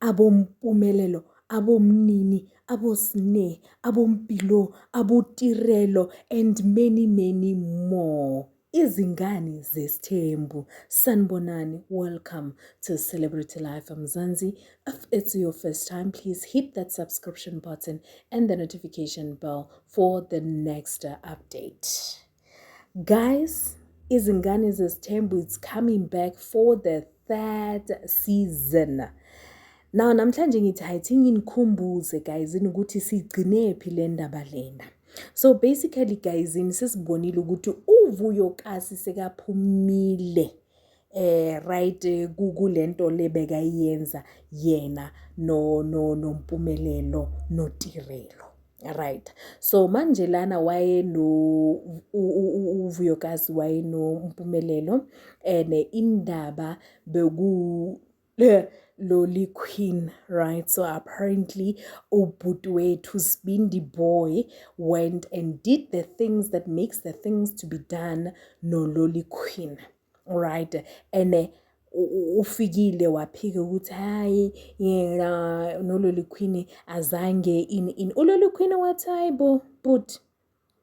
aboMpumelelo, aboMnini, aboSne, aboMpilo, aboTirelo and many many more. Izingane zesithembu. Sanibonani, welcome to Celebrity Life Mzansi. If it's your first time, please hit that subscription button and the notification bell for the next update. Guys, Izingane Zesithembu is coming back for the third season. Now namhlanje ngithi hayithi nginikhumbuze guys ukuthi sigcinephi le ndaba lena. So basically guys sesibonile ukuthi uVuyokazi sekaphumile right kulento lebekayenza yena no no noMpumelelo noTirelo. Right, so manje lana waye no uVuyokazi waye noMpumelelo and indaba beku Loli Queen, right? So apparently ubhuti wethu Sbindi Boy went and did the things that makes the things to be done no Loli Queen, right? And ufikile waphika ukuthi hayi yena noLoli Queen azange ini ini. ULoli Queen wathi hayi bo but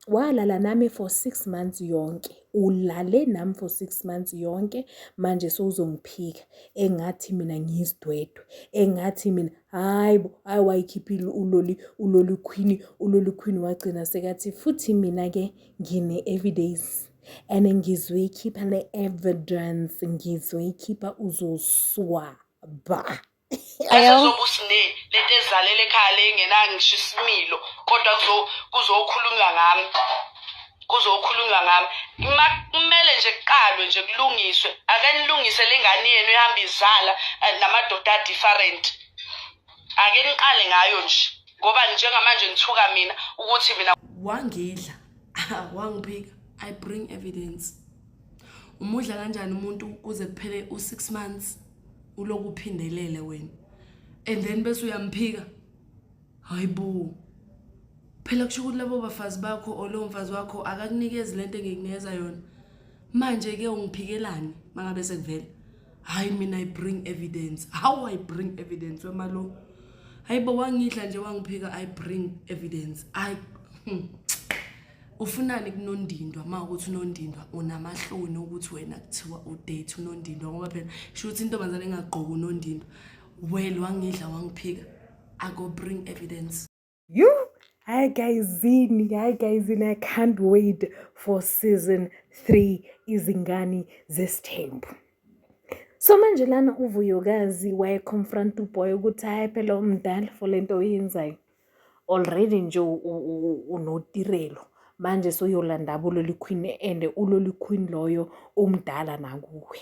walala nami for 6 months yonke, ulale nami for 6 months yonke, manje sowuzongiphika engathi mina ngiyisidwedwe, engathi mina hayi bo, hayi wayikhiphile uLoli uLoli Queen, uLoli Queen wagcina sekathi futhi mina-ke ngine-evidence and ngizoyikhipha le evidence, ngizoyikhipha uzoswaba. Asezobe usine lento ezizalela ekhaya le engenayo ngisho isimilo kodwa kuzokhulunywa ngami, kuzokhulunywa ngami. Kumele nje kuqalwe nje kulungiswe, ake nilungise le ngane yenu ihamba izala namadoda a-different. Ake niqale ngayo nje ngoba njengamanje nithuka mina ukuthi mina wangidla wangiphika. I bring evidence. Umudla kanjani umuntu kuze kuphele u6 months uloku uphindelele wena and then bese uyamphika? Hayibo, phela kusho ukuthi labo bafazi bakho or lowo mfazi wakho akakunikezi lento engikunikeza yona. Manje ke ungiphikelani mangabe sekuvela? Hayi mina I bring evidence. How I bring evidence wemalo? Hayibo, wangidla nje wangiphika. I bring evidence. I ufunani kunondindwa uma ukuthi unondindwa unamahloni ukuthi wena kuthiwa udate unondindwa, ngoba phela sho ukuthi intombazane engagqoki unondindwa. Well, wangidla wangiphika, I go bring evidence. You, hi guys, hi guys, I can't wait for season 3 Izingane Zesithembu. So manje lana uVuyokazi wayeconfront uboy ukuthi hayi phela umdala for lento oyenzayo. Already nje unoTirelo, manje soyolanda uLoli Queen and uLoli Queen loyo umdala nakuwe.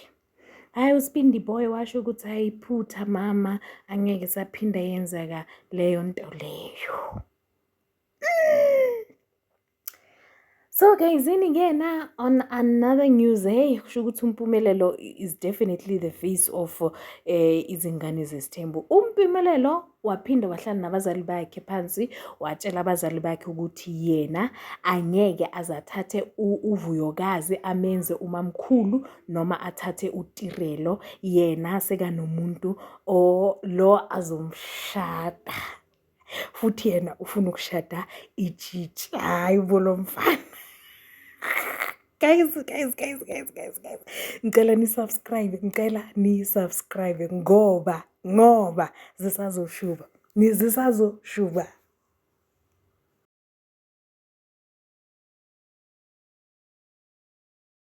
Hhayi uSibindi Boy washo ukuthi hayi iphutha mama, angeke saphinda yenzeka leyo nto leyo. So guys, ini-ke na on another news, hey, kusho ukuthi uMpumelelo is definitely the face of Izingane Zesithembu. UMpumelelo waphinde wahlala nabazali bakhe phansi, watshela abazali bakhe ukuthi yena angeke azathathe uVuyokazi amenze umamkhulu noma athathe uTirelo, yena sekanomuntu lo azomshada. Futhi yena ufuna ukushada itshitshi. Hayi bo lo mfana. Guys, guys, guys, guys, guys, guys. Ngicela ni-subscribe, ngicela ni-subscribe ngoba zisazoshuba. Zisazoshuba.